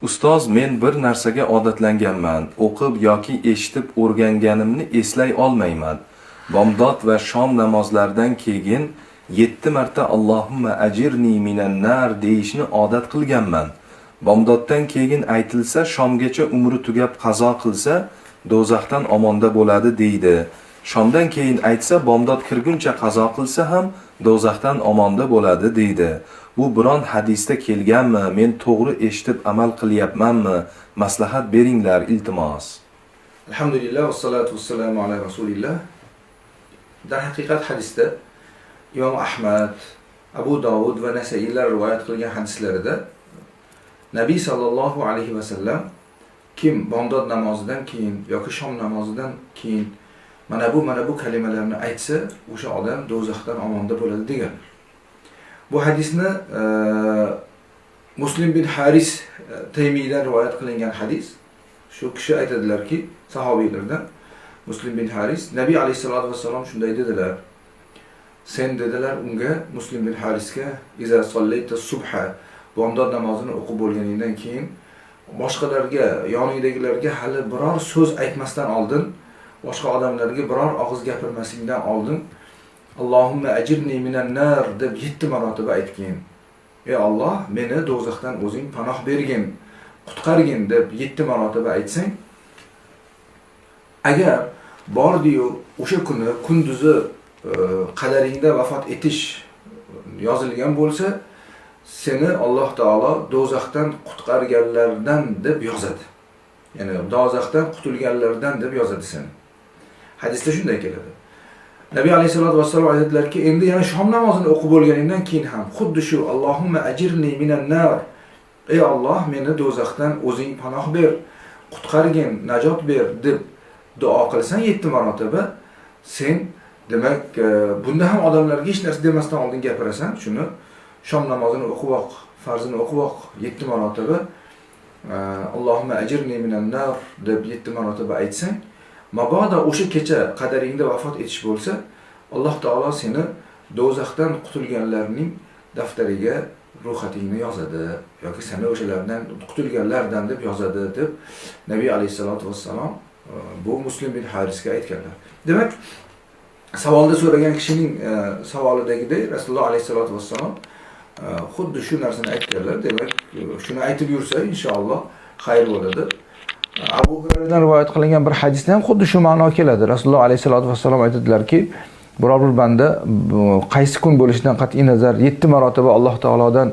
Ustoz, men bir narsaga odatlanganman. O'qib yoki eshitib o'rganganimni eslay olmayman. Bomdod va shom namozlaridan keyin 7 marta Allohumma ajirni minan nar deyishni odat qilganman. Bomdoddan keyin aytilsa, shomgacha umri tugab qazo qilsa, do'zaxdan omonda bo'ladi deydi. Shomdan keyin aytsa, bomdod kirguncha qazo qilsa ham do'zaxdan omonda bo'ladi deydi. Bu biron hadisda kelganmi? Men to'g'ri eshitib amal qilyapmanmi? Maslahat beringlar, iltimos. Alhamdulillah vassalotu vassalamu ala rasulillah. Darhaqiqat hadisda Imom Ahmad, Abu Dovud va Nasaiylar rivoyat qilgan hadislarida Nabiy sallallohu alayhi vasallam kim bomdod namozidan keyin yoki shom namozidan keyin mana bu kalimalarni aytsa, o'sha odam do'zaxdan omonda bo'ladi deganlar. Bu hadisni Muslim bin Haris Taymiydan rivoyat qilingan hadis. Shu kishi aytadilarki, sahobiylardan Muslim bin Haris, Nabiy alayhissalatu vassalom shunday dedilar. Sen dedilar unga, Muslim bin Harisga, iza sollayta subha, bomdod namozini o'qib bo'lganingdan keyin boshqalarga, yoningdagilarga hali biror so'z aytmasdan oldin, boshqa odamlarga biror og'iz gapirmasingdan oldin Allohumma ajirni minan nar deb 7 marotaba aytgin. Ey Alloh, meni do'zaxdan o'zing panoh bergin, qutqargin deb 7 marotaba aytsang, agar bordiyu o'sha kuni kunduzi qadaringda vafot etish yozilgan bo'lsa, seni Alloh taolo do'zaxdan qutqarganlardan deb yozadi. Ya'ni do'zaxdan qutulganlardan deb yozadi seni. Hadisda shunday keladi. Nabiy alayhissalatu vassalom aytadilarki, endi yana shom namozini o'qib bo'lganingdan keyin ham xuddi shu Allohumma ajirni minan nar, ey Alloh, meni do'zaxdan o'zing panoh ber, qutqargin, najot ber deb duo qilsang 7 marotaba, sen demak bunda ham odamlarga hech narsa demasdan oldin gapirasan, shuni shom namozini o'qib oq, farzini o'qib oq 7 marotaba Allohumma ajirni minan nar deb 7 marotaba aytsang, mabodo o'sha kecha qadaringda vafot etish bo'lsa, Alloh taolo seni do'zaxdan qutulganlarning daftariga ro'yxatingni yozadi yoki seni o'shalardan qutulganlardan deb yozadi deb Nabiy alayhissalatu vassalom bu Muslim bin Harisga aytganlar. Demak, savolda so'ragan kishining savolidagidek Rasululloh alayhissalatu vassalom xuddi shu narsani aytganlar. Demak, shuni aytib yursa inshaalloh xayr bo'ladi. Abu Hurayradan rivoyat qilingan bir hadisda ham xuddi shu ma'no keladi. Rasululloh alayhissalatu vassalom aytadilarki, biror bir banda qaysi kun bo'lishidan qat'iy nazar 7 marotaba Alloh taolodan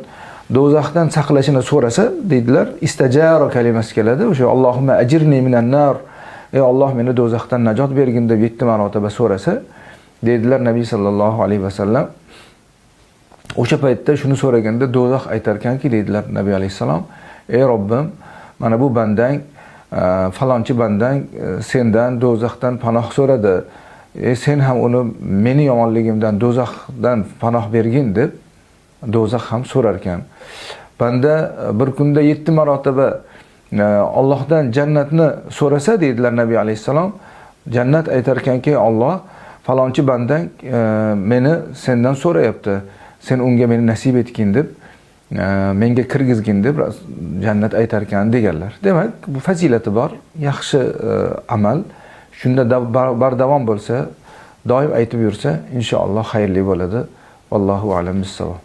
do'zaxdan saqlashini so'rasa, deydilar, istajaro kalimasi keladi. O'sha Allohumma ajirni minan nar, ey Alloh, meni do'zaxdan najot bergin deb 7 marotaba so'rasa, deydilar Nabiy sallallohu alayhi vasallam, o'sha paytda shuni so'raganda do'zax aytarkanki, deydilar Nabiy alayhissalom, ey Robbim, mana bu bandang, falonchi bandang sendan do'zaxdan panoh so'radi. Sen ham uni meni yomonligimdan, do'zaxdan panoh bergin deb do'zax ham so'rar ekan. Banda bir kunda 7 marotaba Allohdan jannatni so'rasa, deydilar Nabiy alayhissalom, jannat aytarkanki, Alloh, falonchi bandang meni sendan so'rayapti. Sen unga meni nasib etgin deb, menga kirgizgin deb jannat aytarkan deganlar. Demak, bu fazilati bor, yaxshi amal. Shunda bardavom bo'lsa, doim aytib yursa, inshaalloh xayrli bo'ladi. Vallohu a'lam bissavob.